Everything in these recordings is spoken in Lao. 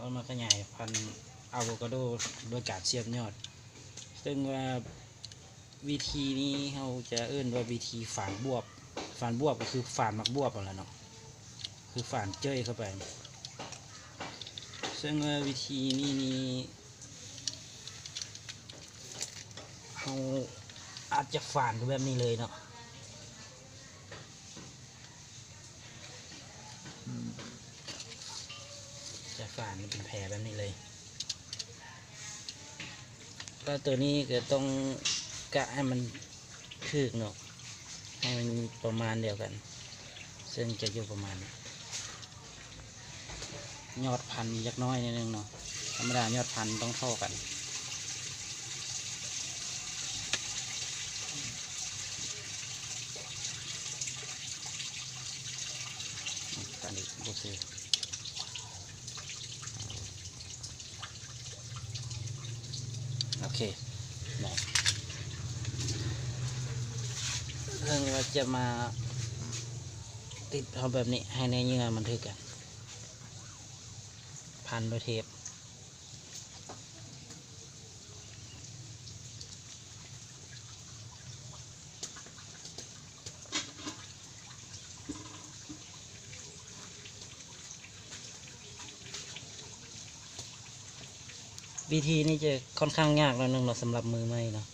ເຮົາມາຂະຫຍາຍພັນອາໂວຄາໂດໂດຍການສຽບຍອດ ເຊິ່ງວ່າວິທີນີ້ເຮົາຈະເອີ້ນວ່າວິທີຝານບວບ. ຝານບວບກໍຄືຝານໝາກບວບຫັ້ນແຫຼະເນາະ ຄືຝານເຈີຍເຂົ້າໄປ. ເຊິ່ງວ່າວິທີນີ້ນີ້ ເຮົາອາດຈະຝານແບບນີ້ເລີຍເນາະ. ອືມ ຈະຝານເປັນແຜແບບນີ້ເລີຍ ແລ້ວໂຕນີ້ກໍຕ້ອງກະໃຫ້ມັນຖືກເນາະ ໃຫ້ມັນປະມານດຽວກັນ ເຊິ່ງຈະຢູ່ປະມານນີ້. ຍອດພັນຈັກໜ້ອຍໜ້ອຍໜຶ່ງເນາະ ທຳມະດາຍອດພັນຕ້ອງທໍ່ກັນ. ອັນນີ້ບໍ່ຖືກ. ໂອເຄ ເຊິ່ງວ່າຈະມາຕິດເອົາແບບນີ້ ໃຫ້ເນື້ອເຍື່ອມັນຖືກກັນ ພັນດ້ວຍເທບ. ວິທີນີ້ຈະຂ້ອນຂ້າງຍາກໜ້ອຍໜຶ່ງເນາະ ສຳລັບມືໃໝ່ເນາະ.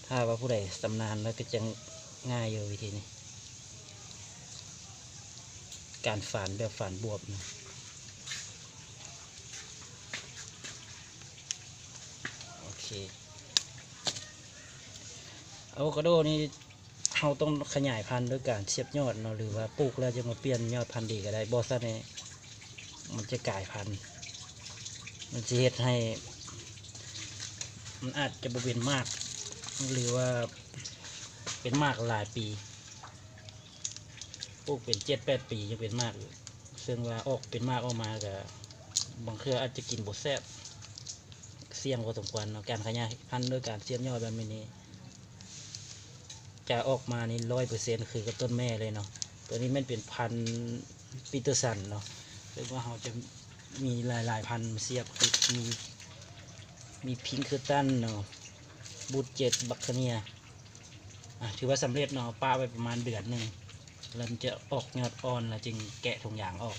ຖ້າວ່າຜູ້ໃດຊຳນານແລ້ວກໍຈະງ່າຍຢູ່ວິທີນີ້ ການຝານແບບຝານບວບນະ. ໂອເຄ ອາໂວຄາໂດນີ້ ເຮົາຕ້ອງຂະຫຍາຍພັນໂດຍການສຽບຍອດເນາະ ຫຼືວ່າປູກແລ້ວຈະມາປ່ຽນຍອດພັນດີກໍໄດ້ ບໍ່ຊັ້ນນີ້ມັນຈະກາຍພັນ ມັນຊິເຮັດໃຫ້ ມັນອາດຈະບໍ່ເປັນໝາກ ຫຼືວ່າເປັນໝາກຫຼາຍປີ ປູກເປັນເຈັດແປດປີຍັງເປັນໝາກຢູ່ ເຊິ່ງວ່າອອກເປັນໝາກອອກມາກໍບາງເທື່ອອາດຈະກິນບໍ່ແຊບ ສ່ຽງພໍສົມຄວນເນາະ. ການຂະຫຍາຍພັນໂດຍການສຽບຍອດແບບນີ້ນີ້ ຈະອອກມານີ້ຮ້ອຍເປີເຊັນຄືກັບຕົ້ນແມ່ເລີຍເນາະ. ໂຕນີ້ແມ່ນເປັນພັນປີເຕີສັນເນາະ ເຊິ່ງວ່າເຮົາຈະມີຫຼາຍໆພັນມາສຽບ ຄືມີ ມີພິງເຄີຕັນເນາະ ບູດເຈັດ ບັກຄາເນຍ ອາ ຖືວ່າສຳເລັດເນາະ. ປະໄວ້ປະມານເດືອນໜຶ່ງ ແລ້ວມັນຈະອອກຍອດອ່ອນ ແລ້ວຈຶ່ງແກະຖົງຢາງອອກ.